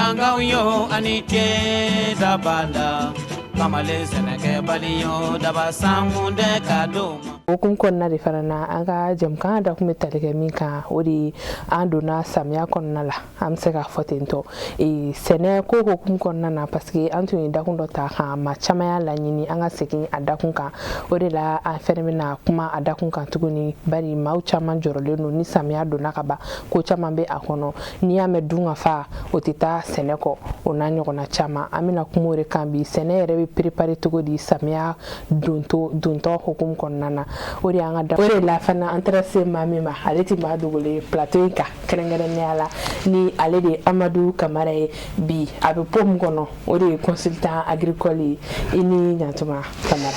Katangaw yo ani ce dabala kamalen sɛnɛkɛbali yo daba sankun dɛ ka don ma. Hukumu kɔnɔna de fana na, an ka jɛmukan da kun bɛ tali kɛ min kan, o de ye an donna samiya kɔnɔna la, an bɛ se k'a fɔ ten tɔ, sɛnɛ ko hukumu kɔnɔna na, parce que an tun ye dakun dɔ ta kan, maa caman y'a laɲini an ka segin a dakun kan. O de la an fɛnɛ bɛna kuma a dakun kan tuguni, bari maaw caman jɔrɔlen don. Ni samiya donna ka ban, ko caman bɛ a kɔnɔ. N'i y'a mɛn dun ka fa, o tɛ taa sɛnɛ kɔ, o n'a ɲɔgɔnna caman. An bɛna kuma o de kan bi: sɛnɛ yɛrɛ bɛ préparer cogo di samiya dontɔ hukumu kɔnɔna na? O de y'an ka da. O de la fana, an taara se maa min ma, ale tɛ maa dogolen plateau in kan, kɛrɛnkɛrɛnnenya la ni ale de ye Amadu Kamara ye. Bi a bɛ po min kɔnɔ, o de ye consultant agricole ye. I ni ɲantuma, Kamara.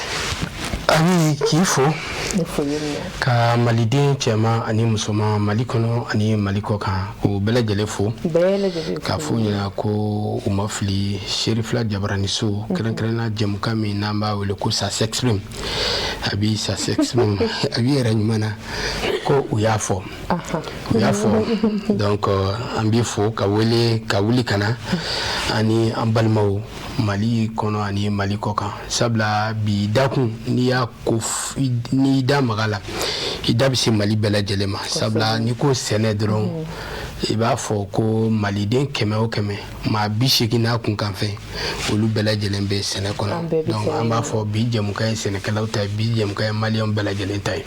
Abi, k'i fo. Ne foli minɛ. Ka maliden cɛman ani musoman, Mali kɔnɔ ani Mali kɔ kan, k'u bɛɛ lajɛlen fo. Bɛɛ lajɛlen. K'a fɔ ɲɛna ko u ma fili Serifila Jabaraniso, kɛrɛnkɛrɛnna jɛmukan min n'an b'a wele ko Ça s'exprime. Abi, Ça s'exprime, a b'i yɛrɛ ɲuman na ko u y'a fɔ, u y'a fɔ. Donc an b'i fo ka wele ka wuli ka na ani an balimaw Mali kɔnɔ ani Mali kɔ kan, sabula bi dakun, n'i y'a ko, n'i da maga la, i da bɛ se Mali bɛɛ lajɛlen ma, sabula n'i ko sɛnɛ dɔrɔn, i b'a fɔ ko maliden 100 o 100, maa 80 n'a kunkanfɛn, olu bɛɛ lajɛlen bɛ sɛnɛ kɔnɔ. Donc an b'a fɔ bi jɛmukan ye sɛnɛkɛlaw ta ye, bi jɛmukan ye maliyɛnw bɛɛ lajɛlen ta ye.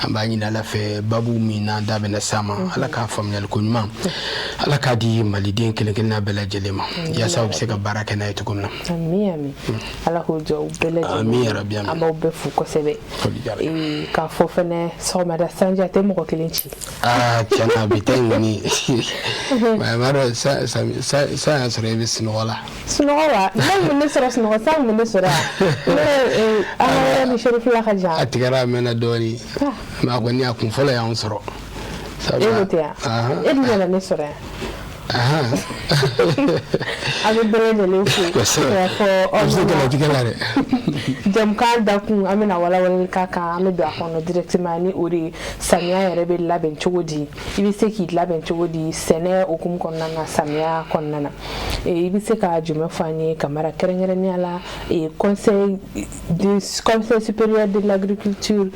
An b'a ɲini Ala fɛ, babu min n'an da bɛna s'a ma, Ala k'a faamuyali ko ɲuman, Ala k'a di maliden kelen kelenna bɛɛ lajɛlen ma, yaasa u bɛ se ka baara kɛ n'a ye cogo min na. Ami, ami, Ala k'o jɔ u bɛɛ lajɛlen. Ami yarabi, ami. An b'aw bɛɛ fo kosɛbɛ. K'a fɔ fɛnɛ, sɔgɔmada sanji a tɛ mɔgɔ kelen ci. Aa, tiɲɛna, bi ta in kɔni, b'a dɔn san y'a sɔrɔ e bɛ sunɔgɔ la. Sunɔgɔ wa? Ne bɛ ne sɔrɔ sunɔgɔ, san bɛ ne sɔrɔ yan, ne an ka yɔrɔ ni Serifila ka jan. A tigɛra, a mɛnna dɔɔnin, mais a kɔni, a kun fɔlɔ y'anw sɔrɔ. E ko ten yan, e dun nana ne sɔrɔ yan. An bɛ bɛɛ lajɛlen fo k'a fɔ aw bɛ se kɛlɛtigɛ la dɛ. Jɛmukan dakun, an bɛna walawalali k'a kan, an bɛ don a kɔnɔ directement ni o de ye: samiya yɛrɛ bɛ labɛn cogo di? I bɛ se k'i labɛn cogo di sɛnɛ hukumu kɔnɔna na, samiya kɔnɔna na? I bɛ se ka jumɛn fɔ an ye, Kamara, kɛrɛnkɛrɛnnenya la conseil supérieur de l'agriculture,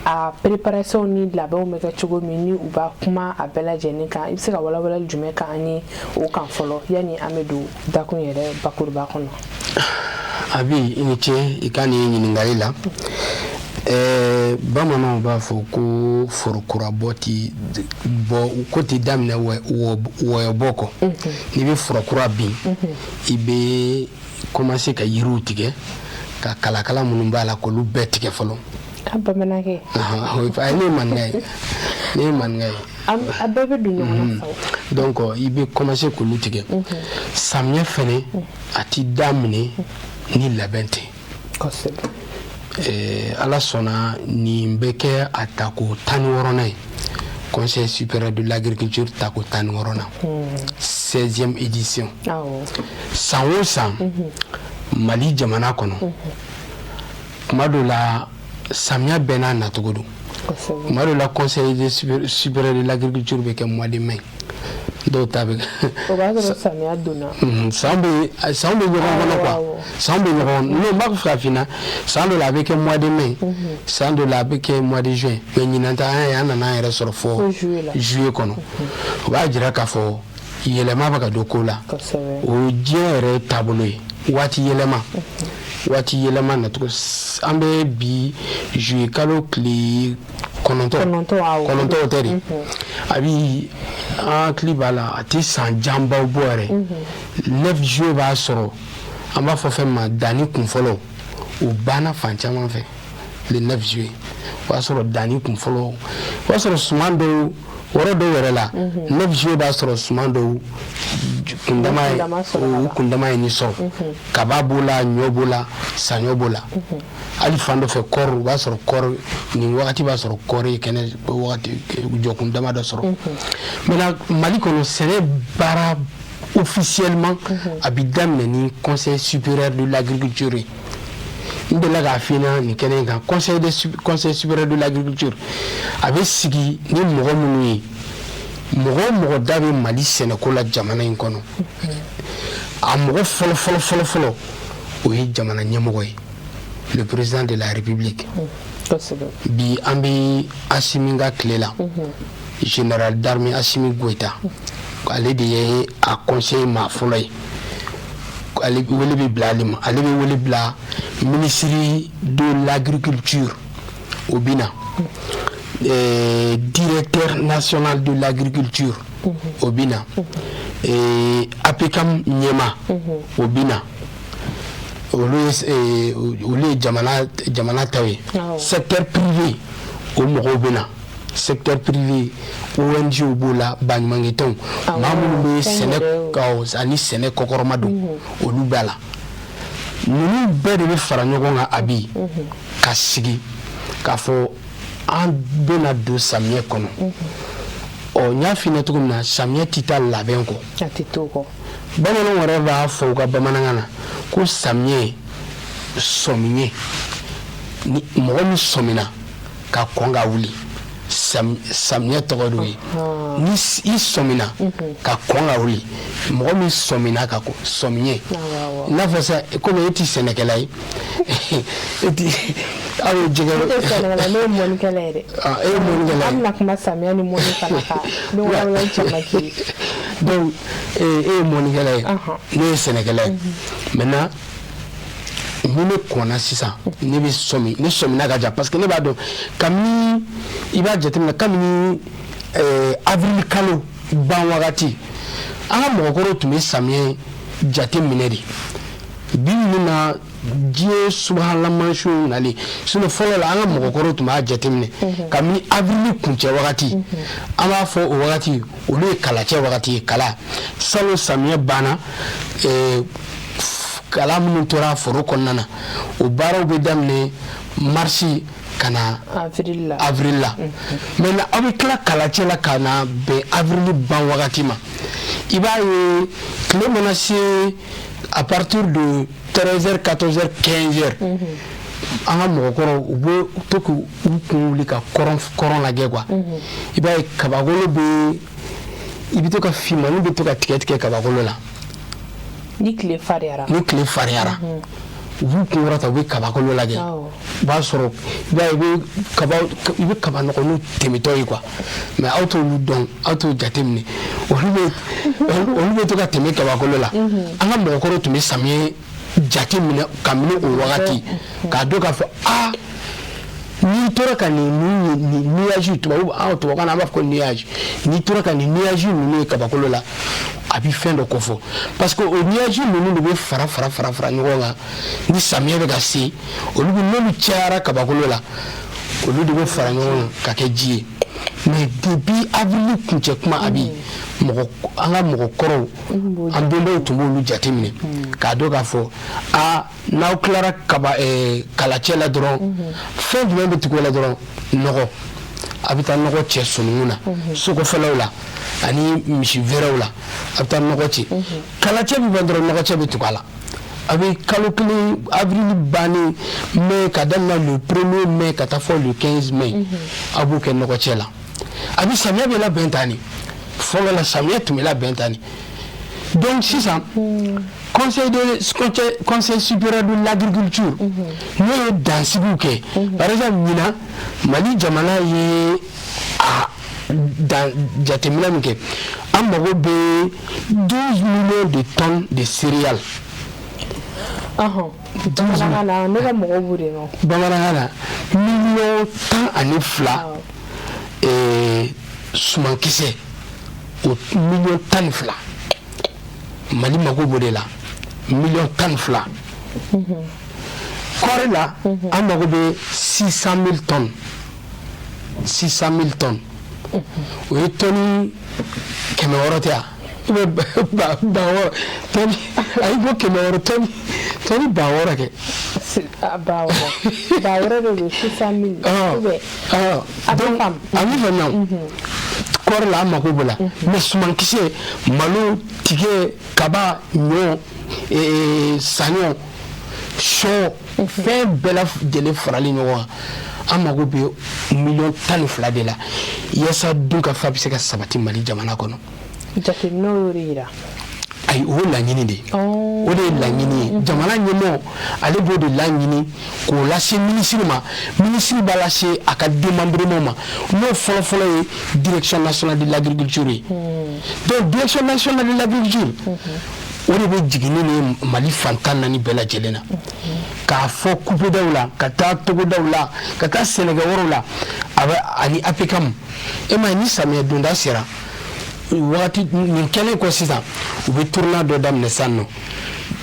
a préparation ni labɛnw bɛ kɛ cogo min, ni u b'a kuma a bɛɛ lajɛlen kan? I bɛ se ka walawalali jumɛn k'an ye o kan fɔlɔ, yanni an bɛ don dakun yɛrɛ bakuruba kɔnɔ? Abi, i ni ce i ka nin ɲininkali la. Bamananw b'a fɔ ko forokurabɔ ti bɔ ko ti daminɛ wɔyɔbɔ kɔ. N'i bɛ forokura bin, i bɛ commencer ka yiriw tigɛ, ka kalakala minnu b'a la, k'olu bɛɛ tigɛ fɔlɔ. A bamanankɛ. Ayi, ne ye maninka ye, ne ye maninka ye. A bɛɛ bɛ don ɲɔgɔn na. Donc i bɛ commencer k'olu tigɛ. Samiyɛ fɛnɛ, a ti daminɛ ni labɛn tɛ. Ala sɔnna, nin bɛ kɛ a tako 16nan ye, Conseil supérieur de l'agriculture tako 16nan, 16e édition. San o san, Mali jamana kɔnɔ, kuma dɔ la, samiya bɛɛ n'a nacogo don. Kuma dɔ la, Conseil supérieur de l'agriculture bɛ kɛ mois de mai, dɔw ta bɛ. O b'a sɔrɔ samiya donna. San bɛ, san bɛ ɲɔgɔn kɔnɔ quoi, san bɛ ɲɔgɔn. N'o b'a fɛ ka f'i ɲɛna, san dɔ la a bɛ kɛ mois de mai, san dɔ la a bɛ kɛ mois de juin, mais ɲinan ta, an ye, an nana an yɛrɛ sɔrɔ fɔ juillet kɔnɔ. O b'a jira k'a fɔ yɛlɛma bɛ ka don ko la. O ye diɲɛ yɛrɛ taabolo ye, waati yɛlɛma, waati yɛlɛma nacogo. An bɛ bi juillet kalo tile 9, 9 o tɛ de. A bi, an hakili b'a la, a tɛ san janbaw bɔ yɛrɛ, 9 juillet b'a sɔrɔ an b'a fɔ fɛn ma danni kun fɔlɔ, o banna fan caman fɛ. Le 9 juillet, o b'a sɔrɔ danni kun fɔlɔ, o b'a sɔrɔ suman dɔw, yɔrɔ dɔw yɛrɛ la, 9 juillet b'a sɔrɔ suman dɔw kundama ye, o kundama ye nin sɔrɔ. Kaba b'o la, ɲɔ b'o la, saɲɔ b'o la, hali fan dɔ fɛ kɔɔri, o b'a sɔrɔ kɔɔri nin wagati b'a sɔrɔ kɔɔri ye kɛnɛ wagati jɔkun dama dɔ sɔrɔ. Maintenant, Mali kɔnɔ, sɛnɛ baara officiellement a bi daminɛ ni Conseil supérieur de l'agriculture ye. N delila k'a f'i ɲɛna nin kɛnɛ in kan, conseil supérieur de l'agriculture a bɛ sigi ni mɔgɔ minnu ye, Mɔgɔ o mɔgɔ da bɛ Mali sɛnɛko la jamana in kɔnɔ, a mɔgɔ fɔlɔ fɔlɔ fɔlɔ fɔlɔ, o ye jamana ɲɛmɔgɔ ye, le président de la République. Bi, an bɛ Asimi ka tile la, général d'armée Asimi Goïta, ale de ye a conseiller maa fɔlɔ ye. Ale wele bɛ bila ale ma, ale bɛ wele bila ministre de l'Agriculture, o bɛ na, directeur national de l'Agriculture, o bɛ na, APCAM ɲɛma, o bɛ na. Olu ye jamana taw ye. Secteur privé, o mɔgɔw bɛ na. Secteur privé, ONG b'o la, baɲumankɛtɔnw, maa minnu bɛ sɛnɛ ani sɛnɛ kɔkɔrɔma don, olu b'a la. Ninnu bɛɛ de bɛ fara ɲɔgɔn kan a bi ka sigi k'a fɔ an bɛna don samiyɛ kɔnɔ. Ɔ, n y'a f'i ɲɛna cogo min na, samiyɛ tɛ taa labɛn kɔ. A tɛ t'o kɔ. Bamananw yɛrɛ b'a fɔ u ka bamanankan na ko samiyɛ sɔmiɲɛ, ni mɔgɔ min sɔmina ka kɔn ka wuli, samiyɛ tɔgɔ d'o ye. Ni i sɔmina ka kɔn ka wuli, mɔgɔ min sɔmina ka kɔn, sɔmiɲɛ. I n'a fɔ sisan, komi e ti sɛnɛkɛla ye, e ti, aw ye jɛgɛ. Ne tɛ sɛnɛkɛla, ne ye mɔnikɛla ye dɛ. E ye mɔnikɛla ye. An bɛna kuma samiya ni mɔni fana kan, n bɛ walawalali caman k'i ye. Donc e ye mɔnikɛla ye, ne ye sɛnɛkɛla ye. Maintenant, ni ne kɔnna sisan, ne bɛ sɔmi, ne sɔmina ka ja, parce que ne b'a dɔn kabini, i b'a jateminɛ, kabini avril kalo ban wagati, an ka mɔgɔkɔrɔw tun bɛ samiyɛ jate minɛ de. Bi min na, diɲɛ subahana mansinw nalen, sinon fɔlɔ la, an ka mɔgɔkɔrɔw tun b'a jateminɛ kabini avril kuncɛ wagati. An b'a fɔ o wagati, olu ye kalacɛ wagati ye. Kala salon, samiyɛ banna, kala minnu tora foro kɔnɔna na, o baaraw bɛ daminɛ marisi ka na avril la. Avril la. Maintenant, aw bɛ tila kalacɛ la ka na bɛn avril ban wagati ma. I b'a ye, tile mana se, à partir de 13h, 14h, 15h, an ka mɔgɔkɔrɔw, u bɛ to k'u kun wuli ka kɔrɔn kɔrɔn lajɛ quoi. I b'a ye, kabakolo bɛ, i bɛ to ka finmani bɛ to ka tigɛ tigɛ kabakolo la. Ni tile fariyara. Ni tile fariyara, u b'u kun kɔrɔta, u bɛ kabakolo lajɛ. I b'a sɔrɔ, i b'a ye, i bɛ kaba nɔgɔninw tɛmɛtɔ ye quoi. Mais aw t'olu dɔn, aw t'o jateminɛ. Olu bɛ to ka tɛmɛ kabakolo la. An ka mɔgɔkɔrɔw tun bɛ samiyɛ jateminɛ kabini o wagati, k'a dɔn k'a fɔ aa, n'i tora ka nin nuage, tubabu, an tubabukan na an b'a fɔ ko nuage, n'i tora ka nin nuage ninnu ye kabakolo la, a bɛ fɛn dɔ kofɔ, parce que o nuage ninnu de bɛ fara fara fara fara ɲɔgɔn kan ni samiyɛ bɛ ka se. Olu bɛ, n'olu cayara kabakolo la, olu de bɛ fara ɲɔgɔn kan ka kɛ ji ye. Mais depuis avril kuncɛ kuma, a bi mɔgɔ, an ka mɔgɔkɔrɔw, an bɛnbaw tun b'olu jateminɛ k'a dɔn k'a fɔ aa, n'aw tilara kaba kalacɛ la dɔrɔn, fɛn jumɛn bɛ tugu o la dɔrɔn? Nɔgɔ. A bɛ taa nɔgɔ cɛ sununkun na, sokɔfɛlaw la ani misi wɛrɛw la, a bɛ taa nɔgɔ cɛ. Kalacɛ bɛ ban dɔrɔn, nɔgɔ cɛ bɛ tugu a la. A bɛ kalo kelen, avril bannen, mai, ka daminɛ le 1er mai ka taa fɔ le 15 mai, a b'o kɛ nɔgɔ cɛ la. A bɛ samiya bɛ labɛn tan de. Fɔlɔ la, samiya tun bɛ labɛn tan de. Donc sisan, conseil supérieur de l'Agriculture, n'o ye dansigiw kɛ, par exemple ɲinan, Mali jamana ye a dan jateminɛ min kɛ, an mago bɛ 12 millions de tonnes de céréales. Bamanankan na, ne ka mɔgɔw b'o de dɔn. Bamanankan na, miliyɔn 12 sumankisɛ, o miliyɔn 12, Mali mago b'o de la, miliyɔn 12. Kɔɔri la, an mago bɛ 600 000 tonnes, 600 000 tonnes, o ye tɔni 600 tɛ yan, ou bien 6000 tɔni? Ayi, ko 600 tɔni, tɔni 6000 kɛ. 6000, 6000 de don, 600 000 ou bien? A bɛ faamu. A bɛ faamuya. Kɔɔri la, an mako b'o la. Mais sumankisɛ, malo, tigɛ, kaba, ɲɔ, saɲɔ, sɔ, fɛn bɛɛ lajɛlen farali ɲɔgɔn kan. An mago bɛ 12 miliyɔn de la yaasa dunkafa bɛ se ka sabati Mali jamana kɔnɔ. Jateminɛw y'o de yira. Ayi, o ye laɲini de ye. O de ye laɲini ye. Jamana ɲɛmɔgɔ, ale b'o de laɲini k'o lase minisiri ma. Minisiri b'a lase a ka démembrement ma, n'o fɔlɔfɔlɔ ye Direction nationale de l'agriculture ye. Donc Direction nationale de l'agriculture, o de bɛ jigin ni Mali fan 14 bɛɛ lajɛlen na, k'a fɔ kupedaw la, ka taa togodaw la, ka taa sɛnɛkɛ yɔrɔw la, a bɛ ani APCAM. E ma ye, ni samiyɛ donda sera, wagati nin kɛlen kɔ sisan, u bɛ tournée dɔ daminɛ sisan nɔ.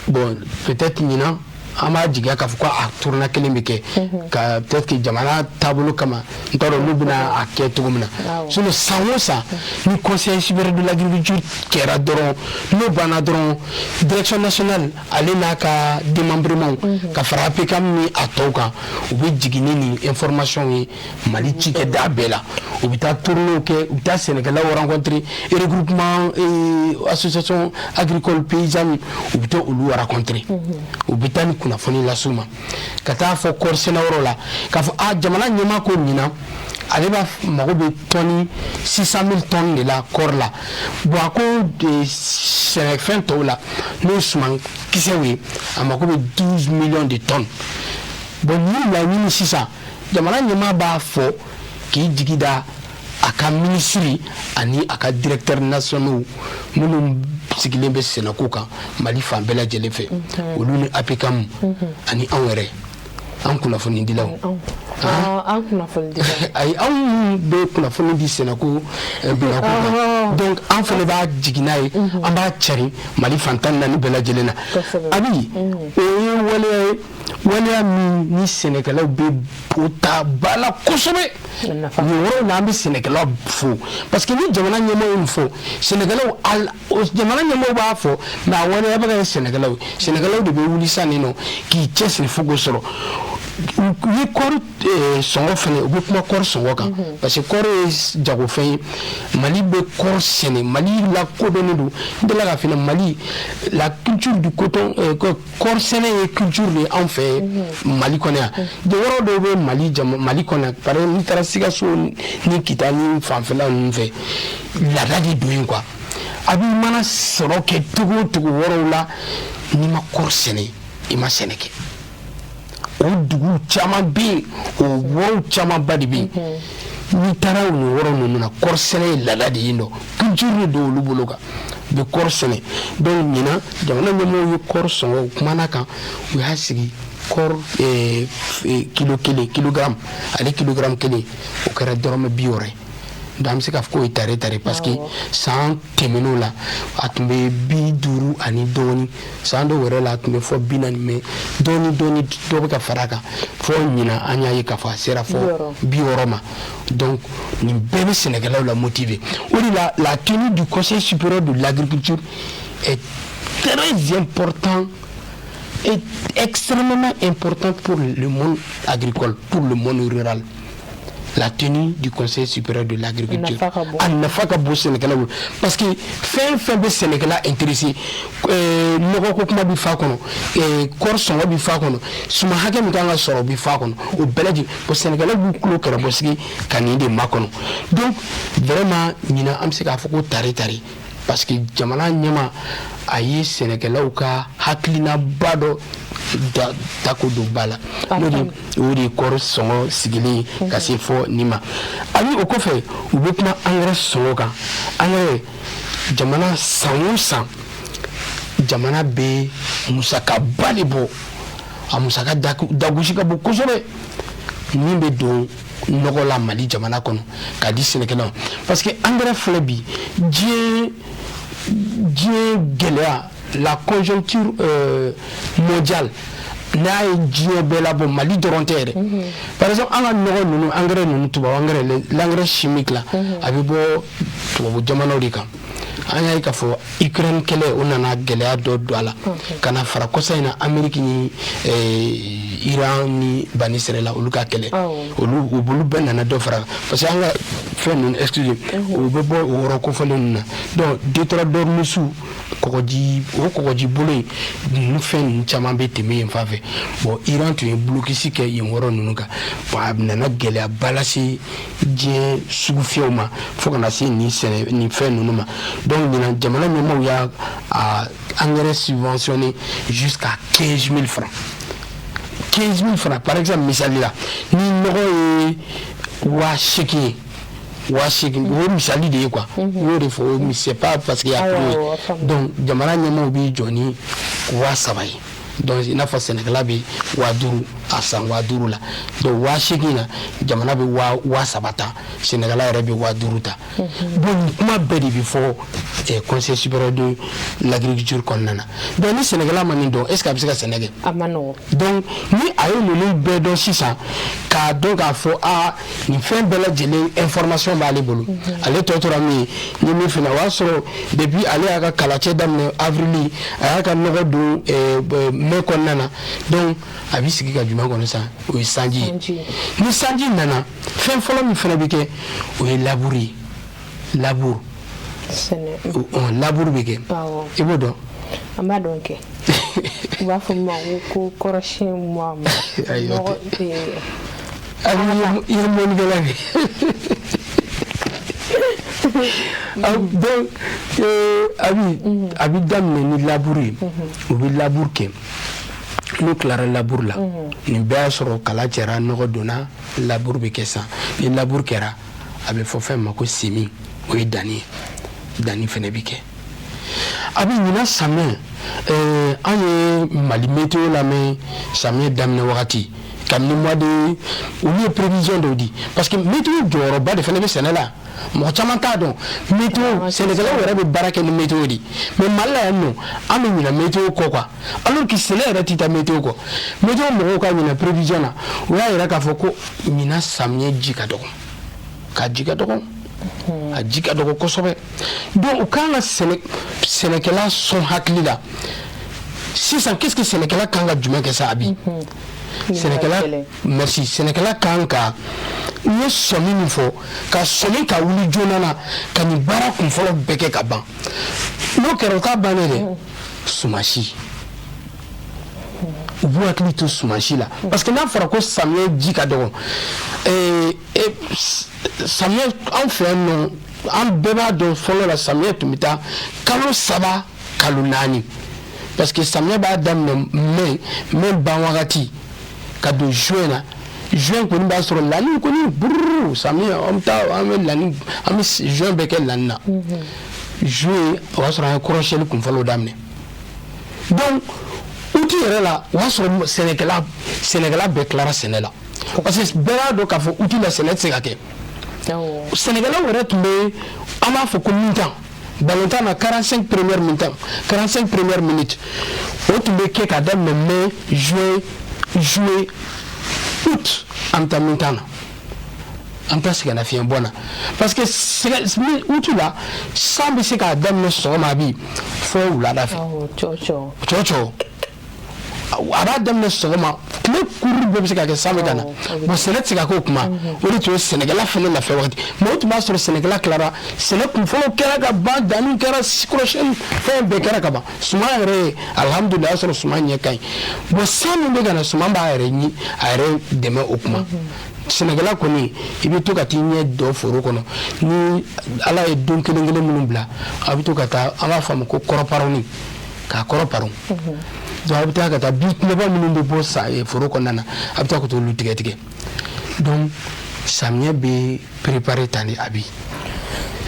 Bon, peut-être ɲinan, an b'a jigiya k'a fɔ ko a tournée kelen bɛ kɛ ka, peut-être que jamana taabolo kama, n t'a dɔn n'u bɛna a kɛ cogo min na. Sinon, san o san, ni Conseil supérieur de l'agriculture kɛra dɔrɔn, n'o banna dɔrɔn, Direction nationale, ale n'a ka démembrement, ka fara APCAM ni a tɔw kan, u bɛ jigin ni nin information ye Mali cikɛda bɛɛ la. U bɛ taa tournées kɛ, u bɛ taa sɛnɛkɛlaw rencontrer, regroupement, association agricole paysanne, u bɛ taa olu rencontrer. U bɛ taa ni kunnafoni las'u ma, ka taa fɔ kɔɔri sɛnɛyɔrɔ la k'a fɔ a jamana ɲɛmaa ko ɲinan, ale b'a mago bɛ tɔni 600 000 tonnes de la kɔɔri la. Bon, a ko sɛnɛfɛn tɔw la, n'o ye suman kisɛw ye, a mago bɛ 12 millions de tonnes. Bon, nin laɲini sisan, jamana ɲɛmaa b'a fɔ k'i jigi da a ka minisiri ani a ka directeur nationaux minnu sigilen bɛ sɛnɛko kan Mali fan bɛɛ lajɛlen fɛ, olu ni APCAM ani anw yɛrɛ, an kunnafonidilaw. An kunnafonidilaw. Ayi, anw bɛ kunnafoni di sɛnɛko binako kan. Donc an fana b'a jigin n'a ye, an b'a cari Mali fan 14 bɛɛ lajɛlen na. Abi, o ye waleya ye, waleya min ni sɛnɛkɛlaw bɛ o ta ba la kosɛbɛ. Nin yɔrɔ in na, an bɛ sɛnɛkɛlaw fo, parce que ni jamana ɲɛmɔgɔ ye nin fɔ, sɛnɛkɛlaw, jamana ɲɛmɔgɔw b'a fɔ, mais a waleya bɛ ka kɛ sɛnɛkɛlaw ye. Sɛnɛkɛlaw de bɛ wuli sisan nin nɔ k'i cɛsiri fo k'o sɔrɔ. U ye kɔɔri sɔngɔ fɛnɛ, u bɛ kuma kɔɔri sɔngɔ kan, parce que kɔɔri ye jagofɛn ye. Mali bɛ kɔɔri sɛnɛ, Mali lakodɔnnen don. N delila k'a f'i ɲɛna, Mali, la culture du coton, kɔɔri sɛnɛ ye culture de ye anw fɛ Mali kɔnɔ yan. Yɔrɔ dɔw bɛ Mali jama Mali kɔnɔ yan, par exemple n'i taara Sikaso ni Kita ni fanfɛla ninnu fɛ, laada de don yen quoi. A b'i mana sɔrɔ kɛ cogo o cogo yɔrɔw la, n'i ma kɔɔri sɛnɛ, i ma sɛnɛ kɛ. O dugu caman bɛ yen, o yɔrɔw camanba de bɛ yen. N'i taara nin yɔrɔ ninnu na, kɔɔri sɛnɛ ye laada de ye nɔ, culture de don olu bolo kan, u bɛ kɔɔri sɛnɛ. Donc ɲinan, jamana ɲɛmɔgɔw ye kɔɔri sɔngɔ, u kumana kan, u y'a sigi kɔɔri kilo kelen, kilogramme, ale kilogramme kelen, o kɛra dɔrɔmɛ 60 ye. Donc an bɛ se k'a fɔ k'o ye tare tare, parce que san tɛmɛn'o la, a tun bɛ 50 ani dɔɔni. San dɔw yɛrɛ la, a tun bɛ fɔ 40, mais dɔɔni dɔɔni dɔ bɛ ka fara a kan, fɔ ɲinan an y'a ye k'a fɔ a sera fɔ 60 ma. Donc nin bɛɛ bɛ sɛnɛkɛlaw la motiver. O de la, la tenue du Conseil supérieur de l'agriculture est très important, est extrêmement importante pour le monde agricole, pour le monde rural. La tenue du Conseil supérieur de l'agriculture, a nafa ka bon sɛnɛkɛlaw bolo, parce que fɛn fɛn bɛ sɛnɛkɛla intéressé, nɔgɔ ko kuma bɛ f'a kɔnɔ, kɔɔri sɔngɔ bɛ f'a kɔnɔ, suman hakɛ min kan ka sɔrɔ o bɛ f'a kɔnɔ, o bɛɛ lajɛlen. Bon, sɛnɛkɛlaw b'u tulo kɛrɛbɔsigi ka nin de makɔnɔ. Donc vraiment, ɲinan, an bɛ se k'a fɔ ko tare tare, parce que jamana ɲɛma, a ye sɛnɛkɛlaw ka hakilinaba dɔ ta ko don ba la, n'o de o de ye kɔɔri sɔngɔ sigilen ye ka se fɔ nin ma. Ani o kɔfɛ, u bɛ kuma angɛrɛ sɔngɔ kan. Angɛrɛ, jamana, san o san, jamana bɛ musakaba de bɔ. A musaka dagosi ka bon kosɛbɛ, min bɛ don nɔgɔ la Mali jamana kɔnɔ k'a di sɛnɛkɛlaw, parce que angɛrɛ filɛ bi, diɲɛ gɛlɛya, la conjoncture mondiale, n'a ye diɲɛ bɛɛ labɔ, Mali dɔrɔn tɛ yɛrɛ. Par exemple, an ka nɔgɔ ninnu, engrais ninnu, tubabu engrais, l'engrais chimique la, a bɛ bɔ tubabu jamanaw de kan. An y'a ye k'a fɔ Ukraine kɛlɛ, o nana gɛlɛya dɔ don a la, ka na fara kɔsa in na Amérique ni Iran ni Bani Sɛrɛla, olu ka kɛlɛ, olu bɛɛ nana dɔ fara, parce que an ka fɛn ninnu, excusez, o bɛ bɔ o yɔrɔ kofɔlen ninnu na. Donc détroit d'Ormuz, kɔgɔji, o kɔgɔji bolo in ninnu, fɛn ninnu caman bɛ tɛmɛ yen fan fɛ. Bon, Iran tun ye blocus kɛ yen yɔrɔ ninnu kan. Bon, a nana gɛlɛyaba lase diɲɛ sugufiyɛw ma fo kana se nin sɛnɛ nin fɛn ninnu ma. Donc ɲinan, jamana ɲɛmaaw y'a a engrais subventionné jusqu'à 15 000 francs, 15 000 francs. Par exemple, misali la, ni nɔgɔ ye 8000 ye, 8000, o ye misali de ye quoi, n y'o de fɔ, c'est pas parce que y a prix. Donc jamana ɲɛmaaw b'i jɔ ni 3000 ye. Donc i n'a fɔ sɛnɛkɛla bɛ 5000 a san 5000 la. Donc 8000 na, jamana bɛ 3000 ta, sɛnɛkɛla yɛrɛ bɛ 5000 ta. Bon, nin kuma bɛɛ de bɛ fɔ Conseil supérieur de l'agriculture kɔnɔna na. Donc ni sɛnɛkɛla ma nin dɔn, est ce que a bɛ se ka sɛnɛ kɛ? A ma nɔgɔn. Donc ni a ye ninnu bɛɛ dɔn sisan, k'a dɔn k'a fɔ aa, nin fɛn bɛɛ lajɛlen information b'ale bolo, ale tɔ tora min ye, n ye min f'i ɲɛna, o y'a sɔrɔ depuis ale y'a ka kalacɛ daminɛ avril, a y'a ka nɔgɔ don mai kɔnɔna na. Donc a bɛ sigi ka jumɛn kɔnɔ sisan? O ye sanji ye. Ni sanji nana, fɛn fɔlɔ min fana bɛ kɛ, o ye labour ye, labour. Labour bɛ kɛ, i b'o dɔn? An b'a dɔn kɛ, u b'a fɔ min ma ko kɔrɔsiyɛn ma. Ayi, i ye mɔnikɛla de. Donc a bi daminɛ ni labour ye. U bɛ labour kɛ. N'u tilara labour la, nin bɛɛ y'a sɔrɔ kala cɛra, nɔgɔ donna, labour bɛ kɛ sisan. Ni labour kɛra, a bɛ fɔ fɛn ma ko semis, o ye danni ye. Danni fɛnɛ bɛ kɛ. A bɛ ɲinan samiyɛ, an ye Mali météo lamɛn samiyɛ daminɛ wagati, kabini mois de, olu ye prévision dɔw di, parce que météo jɔyɔrɔba de fana bɛ sɛnɛ la. Mɔgɔ caman t'a dɔn, météo, sɛnɛkɛlaw yɛrɛ bɛ baara kɛ ni météo de. Mais Mali la yan nɔ, an bɛ ɲinɛ météo kɔ quoi, alors que sɛnɛ yɛrɛ tɛ taa météo kɔ. Météo mɔgɔw ka ɲinɛ prévision na, u y'a yira k'a fɔ ko ɲinan samiyɛ ji ka dɔgɔ, ka ji ka dɔgɔ, a ji ka dɔgɔ kosɛbɛ. Donc u kan ka sɛnɛkɛla sɔn hakili la sisan. Qu'est-ce que sɛnɛkɛla kan ka jumɛn kɛ sa? A bi sɛnɛkɛla, merci, sɛnɛkɛla kan ka, n ye sɔmi min fɔ, ka sɔmi ka wuli joona na ka nin baara kunfɔlɔ bɛɛ kɛ ka ban. N'o kɛra, o t'a bannen dɛ. Sumasi, u b'u hakili to sumasi la, parce que n'a fɔra ko samiyɛ ji ka dɔgɔ, samiyɛ anw fɛ yan nɔ, an bɛɛ b'a dɔn, fɔlɔ la samiyɛ tun bɛ taa kalo 3, kalo 4, parce que samiyɛ b'a daminɛ mai, mai ban wagati ka don juin na. Juin kɔni b'a sɔrɔ lani kɔni bururu. Samiyɛ, an bɛ taa, an bɛ lani, an bɛ juin bɛɛ kɛ lani na. Juillet, o y'a sɔrɔ an ye kɔrɔsiyɛnni kunfɔlɔw daminɛ. Donc août yɛrɛ la, o y'a sɔrɔ sɛnɛkɛla bɛɛ tilara sɛnɛ la, parce que bɛɛ b'a dɔn k'a fɔ août la sɛnɛ tɛ se ka kɛ. Sɛnɛkɛlaw yɛrɛ tun bɛ, an b'a fɔ ko mi-temps balontan na, 45 premières mi-temps, 45 premières minutes, o tun bɛ kɛ ka daminɛ mai, juin, juillet, août. An bɛ taa mi-temps na, an bɛ taa sɛgɛnnafiɲɛ na, parce que août la, san bɛ se k'a daminɛ sɔgɔma, a bi fo wulada fɛ. Cɔ cɔ, a b'a daminɛ sɔgɔma, tile kuru bɛɛ bɛ se ka kɛ san bɛ ka na. Bon, sɛnɛ tɛ se ka k'o kuma. O de tun ye sɛnɛkɛla fɛnɛ lafiya wagati. Mais o tun b'a sɔrɔ sɛnɛkɛla tilara sɛnɛ kunfɔlɔ kɛra ka ban, danni kɛra, kɔrɔsiyɛnni fɛn bɛɛ kɛra ka ban. Suman yɛrɛ ye, alihamudulilayi, o y'a sɔrɔ suman ɲɛ ka ɲi. Bon, san min bɛ ka na, suman b'a yɛrɛ ɲi, a yɛrɛ dɛmɛ o kuma. Sɛnɛkɛla kɔni, i bɛ to ka t'i ɲɛ dɔ foro kɔnɔ. Ni Ala ye don kelen kelen minnu bila, a bɛ to ka taa, an b'a fɔ a ma ko kɔrɔparoni, k'a kɔrɔ paron. Donc a bɛ taa ka taa bin kumaba minnu bɛ bɔ sa foro kɔnɔna na, a bɛ taa ka t'olu tigɛ tigɛ. Donc samiyɛ bɛ préparer tan de a bi.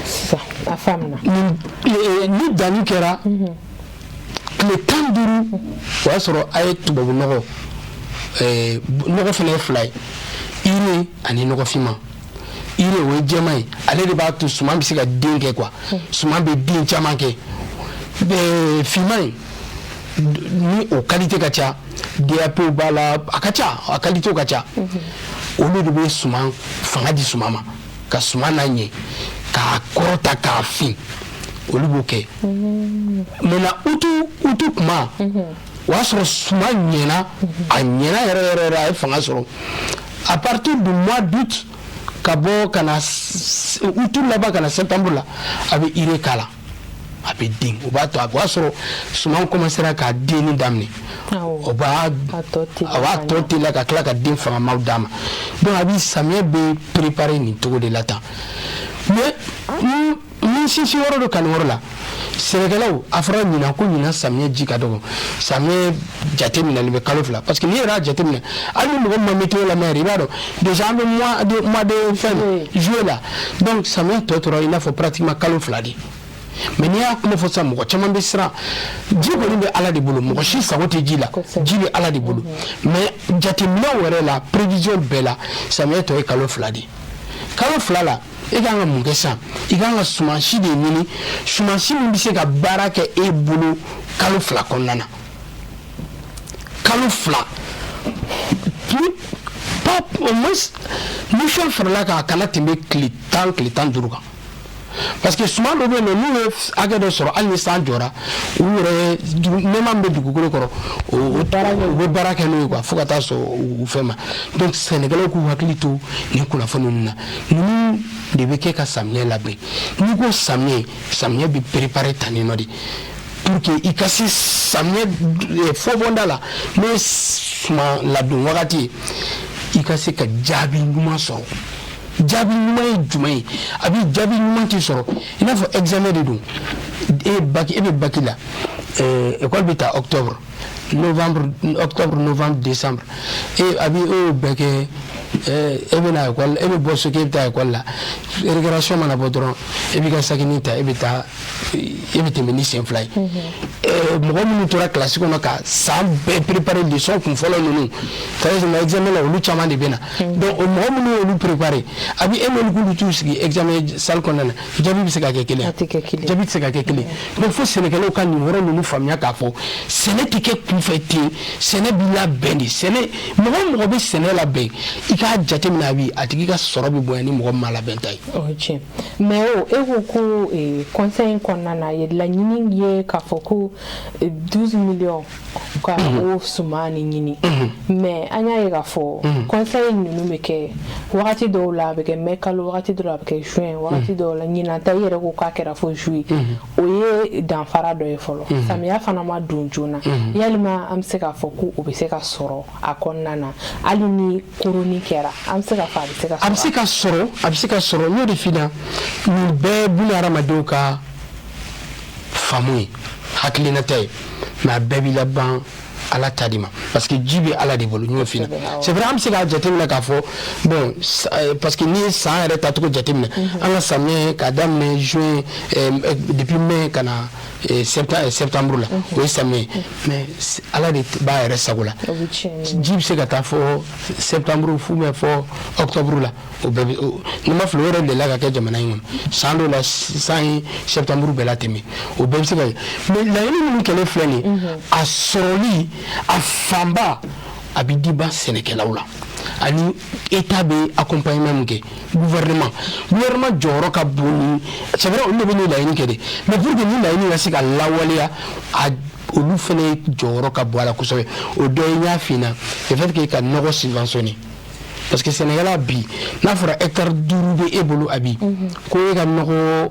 Sisan a faamuna. Ni danni kɛra tile 15, o y'a sɔrɔ a ye tubabu nɔgɔ, nɔgɔ fana ye fila ye, urée ani nɔgɔ finman. Urée, o ye jɛman ye, ale de b'a to suman bɛ se ka den kɛ quoi, suman bɛ den caman kɛ. Finman in ni o qualité ka ca, DAP b'a la, a ka ca, a qualité ka ca. Olu de bɛ suman fanga di suman ma, ka suman na ɲɛ, k'a kɔrɔta, k'a fin, olu b'o kɛ. Maintenant août, août kuma O y'a sɔrɔ suman ɲɛna, a ɲɛna yɛrɛ yɛrɛ yɛrɛ, a ye fanga sɔrɔ. À partir du mois d'août ka bɔ ka na août laban ka na septembre la, a bɛ urée k'a la, a bɛ den. O b'a to a b'a sɔrɔ suman commencera ka denni daminɛ. O b'a a b'a tɔ teliya ka tila ka den fangamaw d'a ma. Donc a bɛ samiyɛ bɛ préparer nin cogo de la tan. Mais ni sinsin yɔrɔ dɔ kanu yɔrɔ la, sɛnɛkɛlaw, a fɔra ɲinan ko ɲinan samiyɛ ji ka dɔgɔ. Samiyɛ jateminɛli bɛ kalo 2, parce que n'i yɛrɛ y'a jateminɛ, hali ni mɔgɔ min ma météo lamɛn yɛrɛ, i b'a dɔn déjà an bɛ mois de fɛn juillet la. Donc samiyɛ tɔ tora i n'a fɔ pratiquement kalo 2 de. Mais n'i y'a kuma fɔ sisan, mɔgɔ caman bɛ siran. Ji kɔni bɛ Ala de bolo, mɔgɔ si sago tɛ ji la, ji bɛ Ala de bolo. Mais jateminɛw yɛrɛ la, prévision bɛɛ la, samiyɛ tɔ ye kalo 2 de. Kalo 2 la, e kan ka mun kɛ sisan? I kan ka sumansi de ɲini, sumansi min bɛ se ka baara kɛ e bolo kalo 2 kɔnɔna na. Kalo 2, plus pas, au moins ni fɛn farala kan, a kana tɛmɛ tile 10, tile 15 kan, parce que suman dɔ bɛ yen nɔ, n'u ye hakɛ dɔ sɔrɔ, hali ni san jɔra, u yɛrɛ nɛɛma min bɛ dugukolo kɔrɔ, o u bɛ baara kɛ n'o ye quoi, fo ka taa sɔn u fɛn ma. Donc sɛnɛkɛlaw k'u hakili to nin kunnafoni ninnu na. Ninnu de bɛ kɛ ka samiyɛ labɛn. N'i ko samiyɛ, samiyɛ bɛ préparer tan nɔ de pour que i ka se samiyɛ fɔbɔnda la, n'o ye suman ladon wagati ye, i ka se ka jaabi ɲuman sɔrɔ. Jaabi ɲuman ye jumɛn ye? A bɛ jaabi ɲuman tɛ sɔrɔ i n'a fɔ examen de don. E ye bac, e bɛ bac la, école bɛ ta octobre, novembre, octobre, novembre, décembre. E a bɛ e y'o bɛɛ kɛ, e bɛ na école, e bɛ bɔ so k'e bɛ taa école la. Récréation mana bɔ dɔrɔn, e b'i ka sakinin ta, e bɛ taa, e bɛ tɛmɛ ni sen 2 ye. Mɔgɔ minnu tora kilasi kɔnɔ ka san bɛɛ préparer leçon kun fɔlɔ ninnu, c'est à dire examen la, olu caman de bɛ na. Donc o mɔgɔ minnu y'olu préparer, a bɛ e n'olu k'olu t'u sigi examen salle kɔnɔna na, jaabi bɛ se ka kɛ kelen ye? Jaabi tɛ se ka kɛ kelen. Donc fo sɛnɛkɛlaw ka nin yɔrɔ ninnu faamuya k'a fɔ sɛnɛ tɛ kɛ kunfɛ ten, sɛnɛ b'i labɛn de. Sɛnɛ, mɔgɔ o mɔgɔ bɛ sɛnɛ labɛn, i k'a jateminɛ, a bi a tigi ka sɔrɔ bɛ bonya ni mɔgɔ min ma labɛn ta ye. O ye tiɲɛ. Mais o e ko ko conseil in kɔnɔna na, laɲini ye k'a fɔ ko 12 millions ka o suman ni ɲini. Mais an y'a ye k'a fɔ conseil ninnu bɛ kɛ wagati dɔw la, a bɛ kɛ mai kalo, wagati dɔw la a bɛ kɛ juin, wagati dɔw la. Ɲinan ta, i yɛrɛ ko k'a kɛra fo juillet. O ye danfara dɔ ye fɔlɔ. Samiya fana ma don joona. Yalima an bɛ se k'a fɔ ko o bɛ se ka sɔrɔ a kɔnɔna na, hali ni koroni kɛra, an bɛ se k'a fɔ a bɛ se ka sɔrɔ? A bɛ se ka sɔrɔ, a bɛ se ka sɔrɔ. N y'o de f'i ɲɛna, nin bɛɛ buna hadamadenw ka faamu ye, hakilinata ye, mais a bɛɛ b'i laban Ala ta de ma, parce que ji bɛ Ala de bolo. N y'o f'i ɲɛna. C'est vrai, an bɛ se k'a jateminɛ k'a fɔ bon, parce que n'i ye san yɛrɛ tacogo jateminɛ, an ka samiyɛ k'a daminɛ juin, depuis mai ka na septembre la, o ye samiyɛ. Mais Ala de b'a yɛrɛ sago la, ji bɛ se ka taa fɔ septembre fo bɛ fɔ octobre la. O bɛɛ bɛ, ni ma fili, o yɛrɛ delila ka kɛ jamana in kɔnɔ san dɔw la, san ye septembre bɛɛ latɛmɛ. O bɛɛ bɛ se ka kɛ. Mais laɲini minnu kɛlen filɛ nin ye, a sɔrɔli a fanba a bɛ di ba sɛnɛkɛlaw la, ani État bɛ accompagnement min kɛ, gouvernement jɔyɔrɔ ka bon. Ni c'est vrai, olu de bɛ nin laɲini kɛ dɛ, mais pour que nin laɲini ka se ka lawaleya, a olu fana jɔyɔrɔ ka bon a la kosɛbɛ. O dɔ ye, n y'a f'i ɲɛna, le fait que ka nɔgɔ subventionné, parce que sɛnɛkɛla bi, n'a fɔra hectare 5 bɛ e bolo, a bi ko e ka nɔgɔ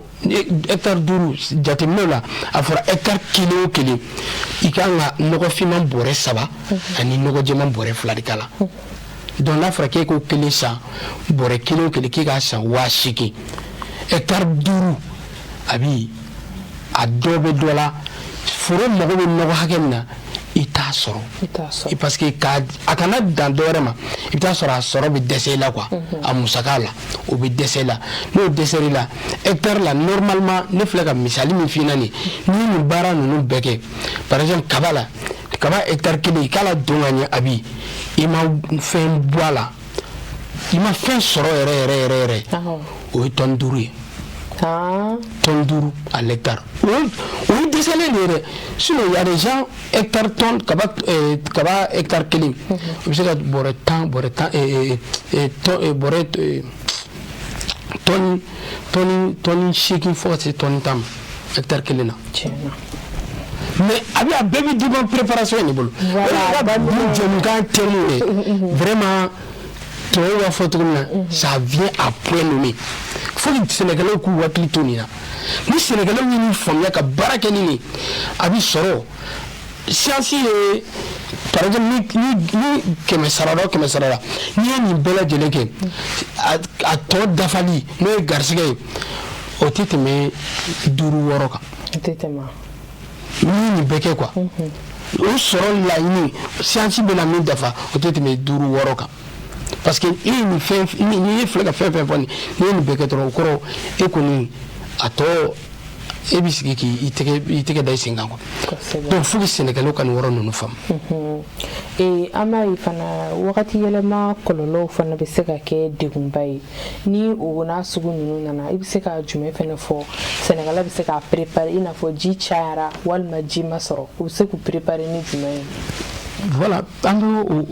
hectare 5, jateminɛw la, a fɔra hectare kelen o kelen, i kan ka nɔgɔ finman bɔrɛ 3 ani nɔgɔ jɛman bɔrɛ 2 de k'a la. Donc n'a fɔra k'e k'o kelen san, bɔrɛ kelen o kelen k'e k'a san 8000, hectare 5, a bi a dɔ bɛ dɔ la. Foro mago bɛ nɔgɔ hakɛ min na, i t'a sɔrɔ, parce que ka a kana dan dɔ wɛrɛ ma, i bɛ taa sɔrɔ a sɔrɔ bɛ dɛsɛ i la quoi, a musaka la, o bɛ dɛsɛ i la. N'o dɛsɛr'i la hectare la, normalement, ne filɛ ka misali min f'i ɲɛna nin, n'i ye nin baara ninnu bɛɛ kɛ, par exemple kaba la, kaba hectare kelen, i k'a la don ka ɲɛ, a bi i ma fɛn bɔ a la, i ma fɛn sɔrɔ yɛrɛ yɛrɛ yɛrɛ yɛrɛ, o ye tonne 5 ye. Tonne 5 à l'hectare, o ye dɛsɛlen de ye dɛ. Sinon il y a des gens, hectare tonne kaba, kaba hectare kelen, o bɛ se ka bɔrɛ 10, bɔrɛ 10, bɔrɛ tonne 8 fo ka se tonne 10 ma hectare kelen na. Mais a bɛ, a bɛɛ bɛ dépend préparation in de bolo. Voilà. O de la, bi jɛmukan thème ye, vraiment, tubabuw b'a fɔ cogo min na, ça vient à point nommé. Fo que sɛnɛkɛlaw k'u hakili to nin na. Ni sɛnɛkɛlaw ye nin faamuya ka baara kɛ ni nin, a bɛ sɔrɔ. Science ye, par exemple, ni 100 sara la o, 100 sara la, n'i ye nin bɛɛ lajɛlen kɛ, a tɔ dafali, n'o ye garisɛgɛ ye, o tɛ tɛmɛ duuru wɔɔrɔ kan. O tɛ tɛmɛ. N'i ye nin bɛɛ kɛ quoi, o sɔrɔ laɲini, science bɛna min dafa, o tɛ tɛmɛ duuru wɔɔrɔ kan, parce que i ye nin fɛn ni ye filɛ ka fɛn fɛn fɔ nin, n'i ye nin bɛɛ kɛ dɔrɔn, o kɔrɔ e kɔni a tɔ, e bɛ sigi k'i tɛgɛ da i sen kan quoi. Donc fo que sɛnɛkɛlaw ka nin yɔrɔ ninnu faamu. An b'a ye fana, wagati yɛlɛma kɔlɔlɔw fana bɛ se ka kɛ degunba ye. Ni o n'a sugu ninnu nana, i bɛ se ka jumɛn fana fɔ sɛnɛkɛla bɛ se k'a préparer, i n'a fɔ ji cayara walima ji ma sɔrɔ, u bɛ se k'u préparer ni jumɛn ye? Voilà, an bɛ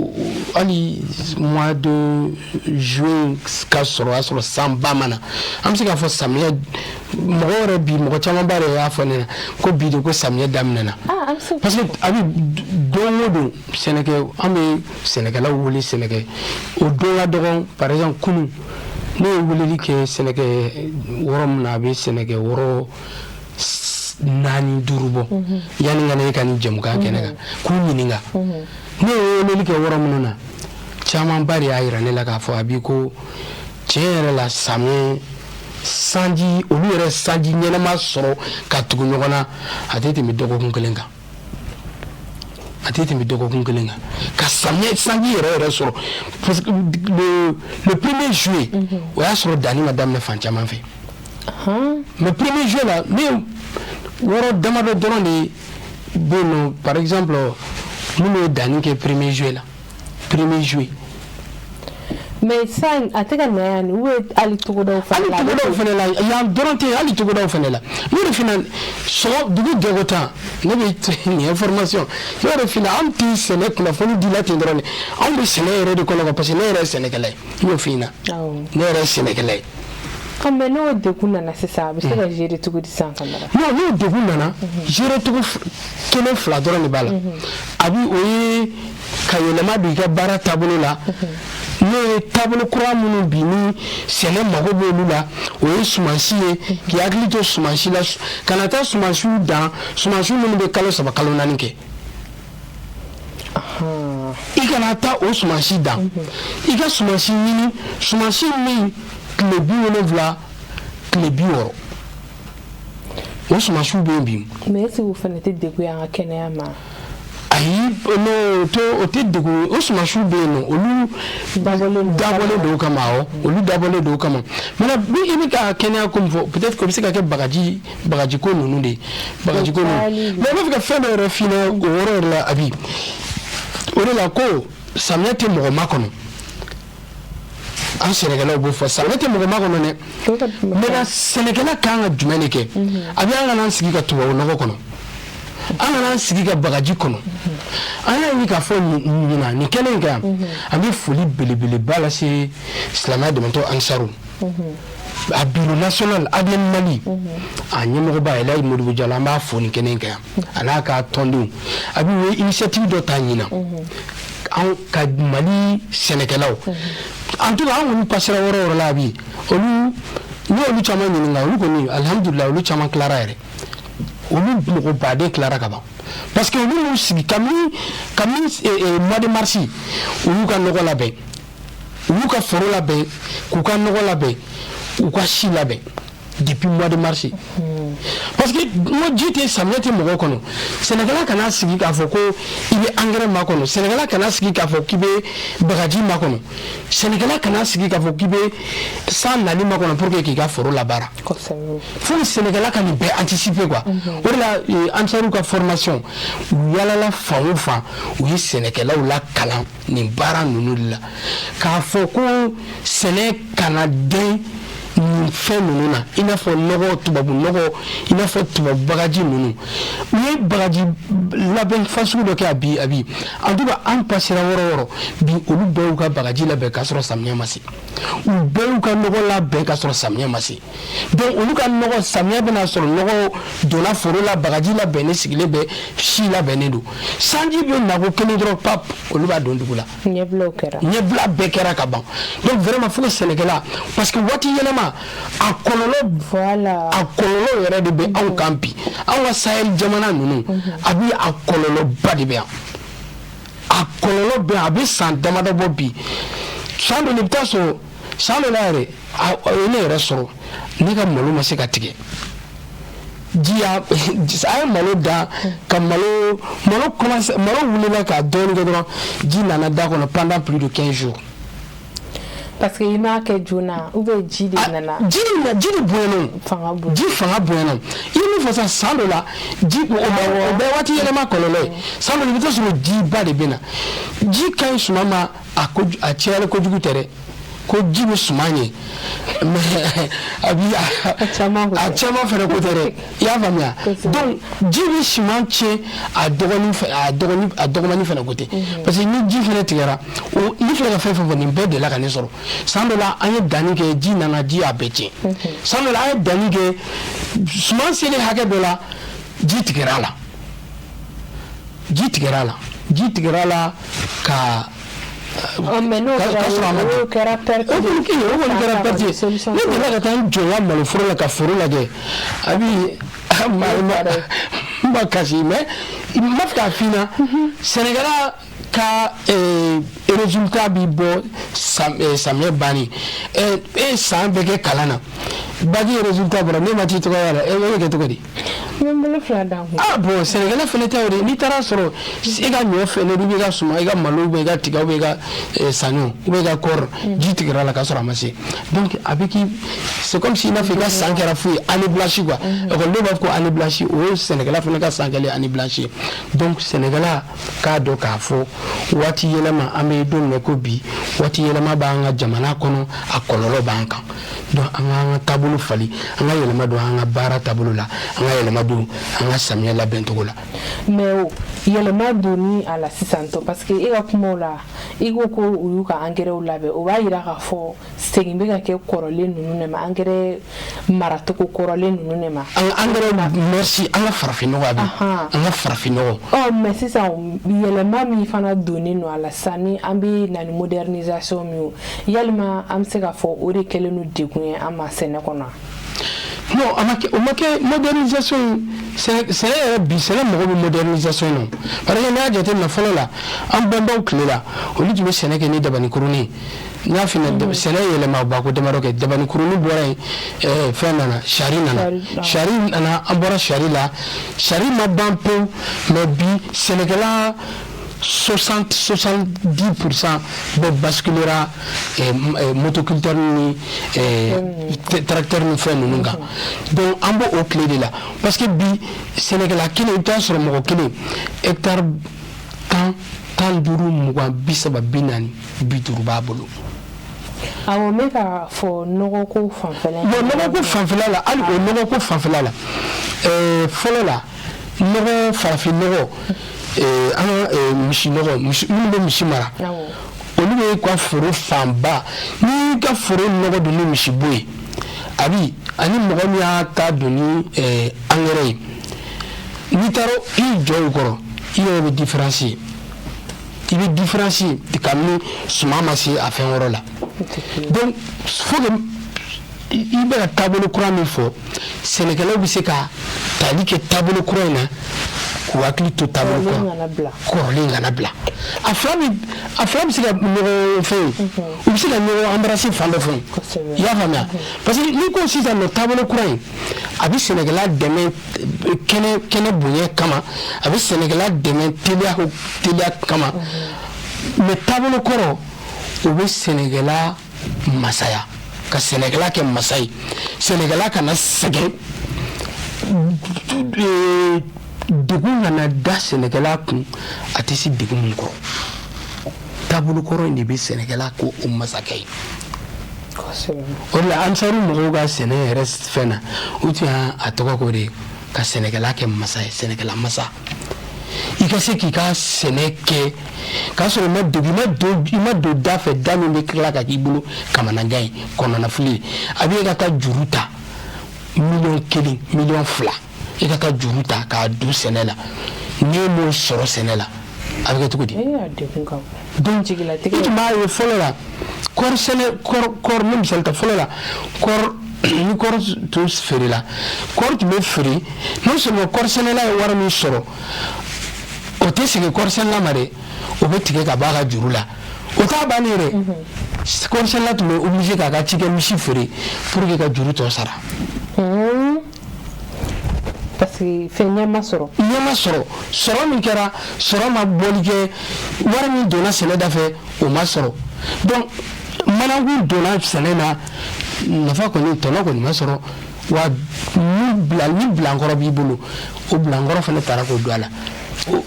hali mois de juin ka sɔrɔ, o y'a sɔrɔ sanba ma na. An bɛ se k'a fɔ samiyɛ, mɔgɔ yɛrɛ bi, mɔgɔ camanba de y'a fɔ ne na ko bi de ko samiyɛ daminɛna, parce que a bɛ don o don sɛnɛkɛ, an bɛ sɛnɛkɛlaw wele sɛnɛkɛ, o don ka dɔgɔn. Par exemple, kunun ne ye weleli kɛ sɛnɛkɛ yɔrɔ min na, a bɛ sɛnɛkɛ yɔrɔ naani duuru bɔ yanni ka na e ka nin jɛmukan kɛnɛ kan k'u ɲininka. Ne ye weleli kɛ yɔrɔ minnu na, camanba de y'a yira ne la k'a fɔ a bi ko tiɲɛ yɛrɛ la, samiyɛ sanji, olu yɛrɛ sanji ɲɛnama sɔrɔ ka tugu ɲɔgɔn na, a tɛ tɛmɛ dɔgɔkun kelen kan, a tɛ tɛmɛ dɔgɔkun kelen kan ka samiyɛ sanji yɛrɛ yɛrɛ sɔrɔ, parce que le premier juillet, o y'a sɔrɔ danni ma daminɛ fan caman fɛ. Mais premier juillet la, ne wɔɔrɔ damadɔ dɔrɔn de bɛ yen nɔ, par exemple, minnu ye danni kɛ premier juillet la, premier juillet. Mais san a tɛ ka na yan ou hali togodaw fana la? Hali togodaw fana la, yan dɔrɔn tɛ, hali togodaw fana la. N'o de fana sɔgɔ dugu jɛko tan, ne bɛ nin information n'o de fana, an tɛ sɛnɛ kunnafoni di la ten dɔrɔn dɛ, anw bɛ sɛnɛ yɛrɛ de kɔnɔ, parce que ne yɛrɛ ye sɛnɛkɛla ye, n y'o f'i ɲɛna, ne yɛrɛ ye sɛnɛkɛla ye. Mais n'o degun nana sisan, a bɛ se ka gérer cogo di sisan, Kamara? Non, n'o degun nana, gérer cogo kelen fila dɔrɔn de b'a la. A bi, o ye ka yɛlɛma don i ka baara taabolo la. N'o ye taabolo kura minnu bi ni sɛnɛ mago b'olu la, o ye sumansi ye, k'i hakili to sumansi la, kana taa sumansiw dan, sumansi minnu bɛ kalo 3, kalo 4 kɛ. I kana taa o sumansi dan, i ka sumansi ɲini, sumansi min tile 70, tile 60, o sumansiw bɛ yen bi. Mais est ce que o fana tɛ degun ye an ka kɛnɛya ma? Ayi, non, o tɛ degun ye. O sumansiw bɛ yen nɔ, olu dabɔlen don o kama. Awɔ, olu dabɔlen don o kama. Maintenant, ni i bɛ ka kɛnɛya ko min fɔ, peut-être que o bɛ se ka kɛ bagaji, bagaji ko ninnu de ye, bagaji ko ninnu. Mais n b'a fɛ ka fɛn dɔ yɛrɛ f'i ɲɛna o yɔrɔ yɛrɛ la. A bi o de la ko samiya tɛ mɔgɔ makɔnɔ. An sɛnɛkɛlaw b'o fɔ, samiya tɛ mɔgɔ makɔnɔ dɛ. Maintenant, sɛnɛkɛla kan ka jumɛn de kɛ? A bɛ, an kana an sigi ka tubabu nɔgɔ kɔnɔ, an kana an sigi ka bagaji kɔnɔ. An y'a ye k'a fɔ ɲinan nin kɛnɛ in kan yan, an bɛ foli belebeleba lase silamɛya dɛmɛtɔ Ansaru a bureau national ADN Mali, a ɲɛmɔgɔba Elayi Modibo Jalo, an b'a fo nin kɛnɛ in kan yan, a n'a ka tɔndenw. A bɛ u ye initiative dɔ ta ɲinan, an ka Mali sɛnɛkɛlaw, en tout cas, an kɔni pasera yɔrɔ o yɔrɔ la, a bi olu, n'i y'olu caman ɲininka, olu kɔni, alihamudulilayi, olu caman tilara yɛrɛ, olu mɔgɔ baden tilara ka ban, parce que olu y'u sigi kabini mois de mars, u y'u ka nɔgɔ labɛn, u y'u ka foro labɛn, k'u ka nɔgɔ labɛn, u ka si labɛn depuis mois de mars. Parce que n ko ji tɛ, samiyɛ tɛ mɔgɔ kɔnɔ. Sɛnɛkɛla kana sigi k'a fɔ ko i bɛ engrais makɔnɔ, sɛnɛkɛla kana sigi k'a fɔ k'i bɛ bagaji makɔnɔ, sɛnɛkɛla kana sigi k'a fɔ k'i bɛ san nali makɔnɔ pour que k'i ka foro labaara. Fo sɛnɛkɛla ka nin bɛɛ anticiper quoi. O de la Ansaru ka formation, u yalala fan o fan, u ye sɛnɛkɛlaw lakalan nin baara ninnu de la, k'a fɔ ko sɛnɛ kana den. nin fɛn ninnu na, i n'a fɔ nɔgɔ, tubabu nɔgɔ, i n'a fɔ tubabu bagaji ninnu. U ye bagaji labɛn fasugu dɔ kɛ a bi, a bi, en tout cas an pasera yɔrɔ o yɔrɔ bi, olu bɛɛ y'u ka bagaji labɛn k'a sɔrɔ samiya ma se. U bɛɛ y'u ka nɔgɔ labɛn k'a sɔrɔ samiya ma se. Donc olu ka nɔgɔ, samiya bɛna sɔrɔ nɔgɔ donna foro la, bagaji labɛnnen sigilen bɛ, si labɛnnen don. Sanji bɛ nako kelen dɔrɔn, pap, olu b'a don dugu la. Ɲɛbilaw kɛra. Ɲɛbila bɛɛ kɛra ka ban. Donc vraiment, faut que sɛnɛkɛla, parce que waati yɛlɛma a kɔlɔlɔ, a kɔlɔlɔ yɛrɛ de bɛ anw kan bi. Anw ka Sahel jamana ninnu, a bi, a kɔlɔlɔba de bɛ yan, a kɔlɔlɔ bɛ yan. A bɛ san damadɔ bɔ bi, san dɔ la, i bɛ taa sɔrɔ san dɔ la yɛrɛ, a ye ne yɛrɛ sɔrɔ, ne ka malo ma se ka tigɛ. Ji y'a, a ye malo da ka malo commencé, malo wulila ka dɔɔnin kɛ dɔrɔn, ji nana da kɔnɔ pendant plus de 15 jours. Parce que i m'a kɛ joona ou bien ji de nana? Ji de na, ji de bonyana. Fanga bonya. Ji fanga bonyana. I ye min fɔ sisan, san dɔ la, ji o bɛɛ waati yɛlɛma kɔlɔlɔ ye. San dɔ la, i bɛ taa sɔrɔ jiba de bɛ na. Ji ka ɲi suma ma, a ko a cayalen kojugu tɛ dɛ, ko ji bɛ suma ɲɛ, mais a bi A caman ko a tɛ. caman fɛnɛ ko tɛ dɛ, i y'a faamuya? Donc ji bɛ suman tiɲɛ, a dɔgɔnin fɛ, a dɔgɔnin, a dɔgɔmani fɛnɛ ko tɛ, parce que ni ji fɛnɛ tigɛra o, ni filɛ ka fɛn fɛn fɔ, nin bɛɛ delila ka ne sɔrɔ. San dɔ la, an ye danni kɛ, ji nana, ji y'a bɛɛ tiɲɛ. San dɔ la, an ye danni kɛ, suman selen hakɛ dɔ la, ji tigɛra a la, ji tigɛra a la, ji tigɛra a la ka Mais n'o ka sɔrɔ a ma kɛra, o kɛra perte. O kɔni kɛ, o kɔni kɛra perte ye. Solution Ne delila ka taa n jɔ n ka maloforo la ka foro lajɛ, a bi n ma kasi, mais n b'a fɛ k'a f'i ɲɛna, sɛnɛkɛla ka résultat bi bɔ samiyɛ bannen. E ye san bɛɛ kɛ kalan na, bac résultat bɔra, ne ma t'i tɔgɔ y'a la, e bɛ kɛ cogo di? N bɛ n bolo fila d'an kun. Ah bon, sɛnɛkɛla fɛnɛ ta y'o de ye. N'i taara sɔrɔ e ka ɲɔ fɛnɛ, i b'i ka suma, i ka malo, i ka tiga, i ka saɲɔ, i ka kɔɔri, ji tigɛra la k'a sɔrɔ a ma se. Donc a bɛ k'i, c'est comme si i n'a fɔ i ka san kɛra fu ye, année blanche quoi. Ekɔlidenw b'a fɔ ko année blanche, o ye sɛnɛkɛla fɛnɛ ka san kɛlen année blanche ye. Donc sɛnɛkɛla k'a dɔn k'a fɔ waati yɛlɛma, an bɛ don min na ko bi, waati yɛlɛma b'an ka jamana kɔnɔ, a kɔlɔlɔ b'an kan. Donc an k'an ka taabolo falen, an ka yɛlɛma don an ka baara taabolo la, an ka yɛlɛma don an ka samiyɛ labɛncogo la. Mais o yɛlɛma donni a la sisan tɔ, parce que e ka kumaw la, i ko ko u y'u ka engrais labɛn, o b'a yira k'a fɔ segin bɛ ka kɛ kɔrɔlen ninnu de ma, engrais maracogo kɔrɔlen ninnu de ma. An ka engrais, merci, an ka farafinnɔgɔ a bɛ, an ka farafinnɔgɔ. Ɔ, mais sisan yɛlɛma min fana donnen don a la sisan, ni an bɛ na ni modernisation min ye, yalima an bɛ se k'a fɔ o de kɛlen don degun ye an ma sɛnɛ kɔnɔ? Non, a ma kɛ, o ma kɛ modernisation ye. Sɛnɛ yɛrɛ bi, sɛnɛ mago bɛ modernisation na. Par exemple, n'i y'a jateminɛ, fɔlɔ la, an bɛnbaw tile la, olu tun bɛ sɛnɛ kɛ ni dabanikurunin. N y'a f'i ɲɛna, sɛnɛ yɛlɛma ba ko damadɔ kɛ. Dabanikurunin bɔra yen, fɛn nana, chari nana, chari nana, an bɔra chari la, chari ma ban pewu. Mais bi, sɛnɛkɛla 60 70% bɛɛ basculera motoculteur ni tracteur ni fɛn ninnu kan. Donc an b'o o tile de la, parce que bi sɛnɛkɛla kelen, i bɛ taa sɔrɔ mɔgɔ kelen, hectare 10, 15, 20, 30, 40, 50 b'a bolo. Awɔ, n bɛ ka fɔ nɔgɔko fanfɛla. Bon, nɔgɔko fanfɛla la, hali o nɔgɔko fanfɛla la, fɔlɔ la, nɔgɔ, farafin nɔgɔ, an ka misi nɔgɔ, minnu bɛ misi mara, olu bɛ ka foro fanba. N'i ka foro nɔgɔ don ni misibo ye, a bi ani mɔgɔ min y'a ta don ni angɛrɛ ye, n'i taara i jɔ u kɔrɔ, i yɛrɛ bɛ différence ye. I bɛ différence ye kabini suman ma se a fɛn yɔrɔ la. Donc faut que i bɛ ka taabolo kura min fɔ, sɛnɛkɛlaw bɛ se ka tali kɛ taabolo kura in na, k'u hakili to taabolo kura kɔrɔlen kana bila. A fila bɛ se ka ɲɔgɔn fɛn ye, u bɛ se ka ɲɔgɔn embrasser fan dɔ fɛ, i y'a faamuya? Parce que n'i ko sisan nɔ taabolo kura in, a bɛ sɛnɛkɛla dɛmɛ kɛnɛ bonya kama, a bɛ sɛnɛkɛla dɛmɛ teliya kama, mais taabolo kɔrɔ, o bɛ sɛnɛkɛla masaya, ka sɛnɛkɛla kɛ masa ye, sɛnɛkɛla kana sɛgɛn, degun kana da sɛnɛkɛla kun, a tɛ se degun min kɔrɔ. Taabolo kɔrɔ in de bɛ sɛnɛkɛla ko o masakɛ ye. O de la Ansaru mɔgɔw ka sɛnɛ yɛrɛ fɛn na, u tun y'a tɔgɔ k'o de ye, ka sɛnɛkɛla kɛ masa ye, sɛnɛkɛla masa. I ka se k'i ka sɛnɛ kɛ k'a sɔrɔ i ma degun, i ma don da fɛ, da min bɛ tila ka k'i bolo kamanagan ye, kɔnɔnafili ye. A bɛ e ka taa juru ta 1 miliyɔn, 2 miliyɔn, e ka taa juru ta k'a don sɛnɛ la, n'e m'o sɔrɔ sɛnɛ la, a bɛ kɛ cogo di? Donc i tun b'a ye fɔlɔ la, kɔɔri sɛnɛ, kɔɔri, ne misali ta, fɔlɔ la, kɔɔri, ni kɔɔri tun feerela, kɔɔri tun bɛ feere, non seulement kɔɔri sɛnɛla ye wari min sɔrɔ, o tɛ segin kɔɔri sɛnɛla ma dɛ, o bɛ tigɛ ka bɔ a ka juru la. O t'a bannen yɛrɛ, kɔɔri sɛnɛla tun bɛ obligé k'a ka cikɛ misi feere pour que ka juru tɔ sara. Parce que fɛn ɲɛ ma sɔrɔ. Ɲɛ ma sɔrɔ. Sɔrɔ min kɛra, sɔrɔ ma bɔli kɛ, wari min donna sɛnɛ da fɛ, o ma sɔrɔ. Donc manakun donna sɛnɛ na, nafa kɔni, tɔnɔ kɔni ma sɔrɔ. Wa ni bila ni bilankɔrɔ b'i bolo, o bilankɔrɔ fana taara k'o don a la. O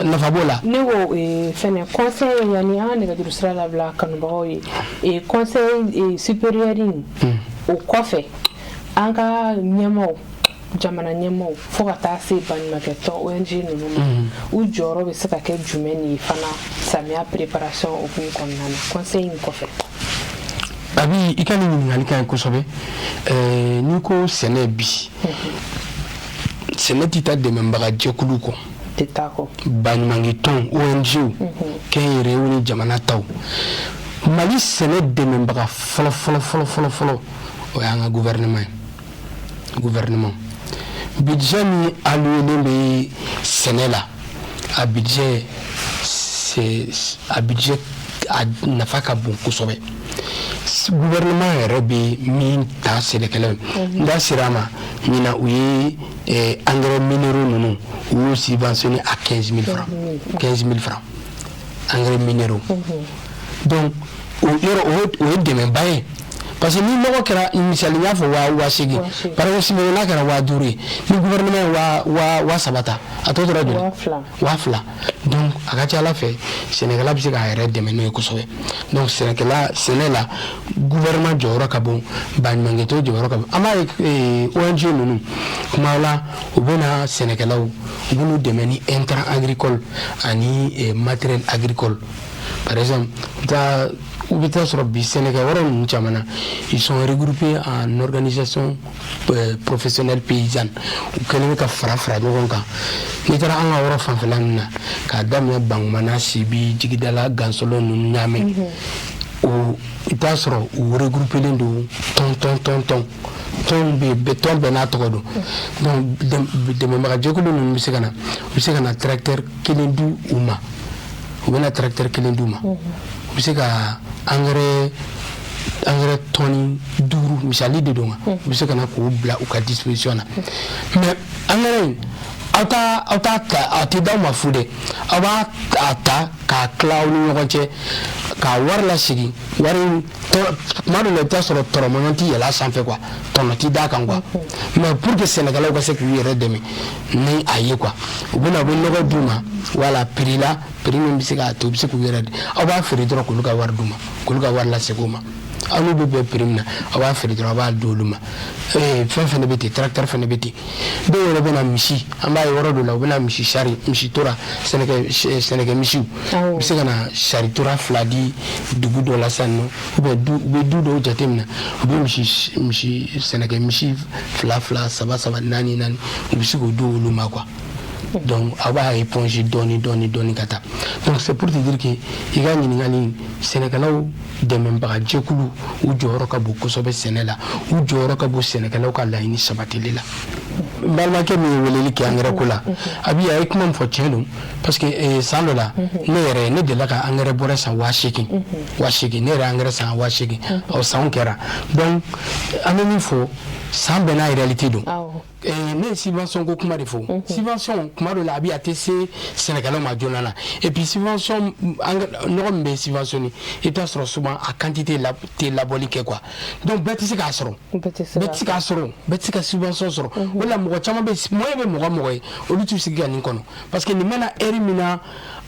nafa b'o la. Ne ko fɛnɛ, conseil, yanni an ka nɛgɛjuru sira labila kanubagaw ye, conseil supérieur in, o kɔfɛ, an ka ɲɛmaaw, jamana ɲɛmaaw, fo ka taa se baɲumankɛ tɔn ONG ninnu ma, u jɔyɔrɔ bɛ se ka kɛ jumɛn ye fana samiya préparation hukumu kɔnɔna na, conseil in kɔfɛ? Abi, i ka nin ɲininkali ka ɲi kosɛbɛ. N'i ko sɛnɛ bi, sɛnɛ tɛ taa dɛmɛbaga jɛkulu kɔ. Tɛ taa kɔ. Baɲumankɛ tɔn, ONG, kɛnyɛrɛyew ni jamana taw. Mali sɛnɛ dɛmɛbaga fɔlɔ fɔlɔ fɔlɔ fɔlɔ fɔlɔ, o y'an ka gouvernement ye. Gouvernement budget min alloué bɛ sɛnɛ la, a budget, c'est a budget, a nafa ka bon kosɛbɛ. Gouvernement yɛrɛ bɛ min ta sɛnɛkɛlaw ye, n da sera a ma ɲinan, u ye engrais minéraux ninnu, u y'u subventionné à 15 000 francs, 15 000 francs, engrais minéraux. Donc o yɔrɔ, o ye dɛmɛba ye, parce que ni nɔgɔ kɛra, misali, n y'a fɔ 8000, par exemple, n'a kɛra 5000 ye, ni gouvernement ye 3000 ta, a tɔ tora joli? 2000. Donc a ka ca ala fɛ, sɛnɛkɛla bɛ se k'a yɛrɛ dɛmɛ n'o ye kosɛbɛ. Donc sɛnɛkɛla, sɛnɛ la, gouvernement jɔyɔrɔ ka bon, baɲumankɛtɔn jɔyɔrɔ ka bon. An b'a ye ONG ninnu, kuma la, u bɛ na sɛnɛkɛlaw, u b'u dɛmɛ ni intrant agricole ani matériel agricole. Par exemple, u bɛ taa sɔrɔ bi, sɛnɛkɛ yɔrɔ ninnu caman na, ils sont regroupés en organisation professionnelle paysanne. U kɛlen bɛ ka fara fara ɲɔgɔn kan. N'i taara an ka yɔrɔ fanfɛla ninnu na, k'a daminɛ Bankumana, Sibi, Jigidala, Gansolo ninnu, Ɲamɛ, o i t'a sɔrɔ u regroupelen don tɔn tɔn tɔn tɔn tɔn bɛ yen, tɔn bɛɛ n'a tɔgɔ don. Donc dɛmɛbaga jɛkulu ninnu bɛ se ka na, u bɛ se ka na tracteur kelen di u ma, u bɛna tracteur kelen d'u ma, u bɛ se ka engrais tɔni 5, misali de don, u bɛ se ka na k'o bila u ka disposition na. Mais engrais in, aw t'a ta, a tɛ d'aw ma fu dɛ, aw b'a a ta k'a tila aw ni ɲɔgɔn cɛ k'a wari lasegin. Wari in, tuma dɔw la, i bɛ taa sɔrɔ tɔrɔmɔɲɔgɔn tɛ yɛlɛ a sanfɛ quoi, tɔnɔ tɛ d'a kan quoi. Mais pour que sɛnɛkɛlaw ka se k'u yɛrɛ dɛmɛ ni a ye quoi, u bɛ na, u bɛ nɔgɔ d'u ma, wala prix la, prix min bɛ se k'a to u bɛ se k'u yɛrɛ, aw b'a feere dɔrɔn k'olu ka wari d'u ma, k'olu ka wari lasegin u ma. Aw n'u bɛ bɛn prix min na, aw b'a feere dɔrɔn, aw b'a di olu ma. Fɛn fɛnɛ bɛ ten, tracteur fɛnɛ bɛ ten. Dɔw yɛrɛ bɛ na misi, an b'a ye yɔrɔ dɔw la, u bɛ na misi sari, misi tora, sɛnɛkɛ misiw, u bɛ se ka na sari tora fila di dugu dɔ la sisan nɔ, ou bien du, u bɛ du dɔw jateminɛ, u bɛ misi sɛnɛkɛ misi fila fila, saba saba, naani naani, u bɛ se k'o di olu ma quoi. Donc aw b'a éponger dɔɔni dɔɔni dɔɔni ka taa. Donc c'est pour te dire que i ka ɲininkali, sɛnɛkɛlaw dɛmɛbaga jɛkulu, u jɔyɔrɔ ka bon kosɛbɛ sɛnɛ la, u jɔyɔrɔ ka bon sɛnɛkɛlaw ka laɲini sabatili la. N balimakɛ min ye weleli kɛ angɛrɛ ko la, a bi, a ye kuma min fɔ, tiɲɛ don, parce que san dɔ la, ne yɛrɛ, ne delila ka angɛrɛ bɔrɛ san 8000, 8000. Ne yɛrɛ angɛrɛ san 8000, ɔ sanw kɛra. Donc an bɛ min fɔ, san bɛɛ n'a réalité don. Ne ye subvention ko kuma de fɔ. Subvention, kuma dɔ la, a bi, a tɛ se sɛnɛkɛlaw ma joona na. Et puis subvention, nɔgɔ min bɛ subventionné, i bɛ taa sɔrɔ souvent a quantité la tɛ labɔli kɛ quoi. Donc bɛɛ tɛ se k'a sɔrɔ, bɛɛ tɛ se k'a sɔrɔ, bɛɛ tɛ se ka subvention sɔrɔ. O O la mɔgɔ caman bɛ, moyen bɛ mɔgɔ mɔgɔ ye, olu t'u sigi ka nin kɔnɔ, parce que nin bɛna heure min na,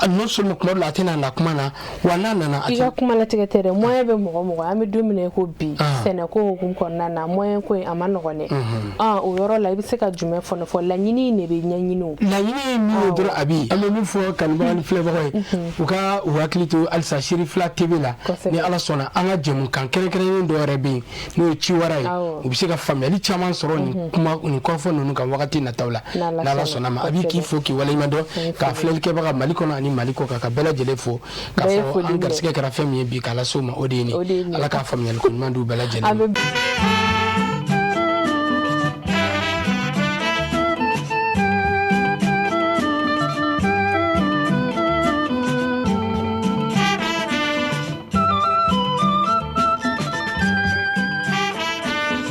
non seulement kuma dɔ la a tɛna na kuma na, wa n'a nana a I ka kuma latigɛ tɛ dɛ. Moyen bɛ mɔgɔ mɔgɔ, an bɛ don min na i ko bi, sɛnɛko hukumu kɔnɔna na, moyen ko in a ma nɔgɔn dɛ. O yɔrɔ la, i bɛ se ka jumɛn fɔ fɔ? Laɲini in de bɛ ɲɛɲini o. Laɲini ye min ye dɔrɔn, a bi an bɛ min fɔ kanubagaw ni filɛbagaw ye, u ka u hakili to halisa Seri Fila TV la. Ni Ala sɔnna, an ka jɛmukan kɛrɛnkɛrɛnnen dɔ yɛrɛ bɛ yen, n'o ye Ciwara ye. U bɛ se ka faamuyali caman sɔrɔ nin kuma nin kɔrɔfɔ ninnu kan wagati nataw la, n'Ala sɔnna ma. A b'i k'i fo k'i waleɲuman dɔn, k'a filɛlikɛbaga Mali kɔnɔ ani Mali kɔ kan, ka bɛɛ lajɛlen fo, k'a fɔ an garisɛgɛ kɛra fɛn min ye bi k'a lase u ma, o de ye nin. Ala k'a faamuyali ko ɲuman d'u bɛɛ lajɛlen ma.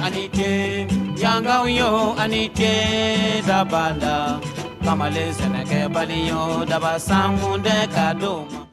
Ani ce yangaw yo, ani ce dabanda, kamalen sɛnɛkɛbali yo, daba sankun tɛ ka d'o ma.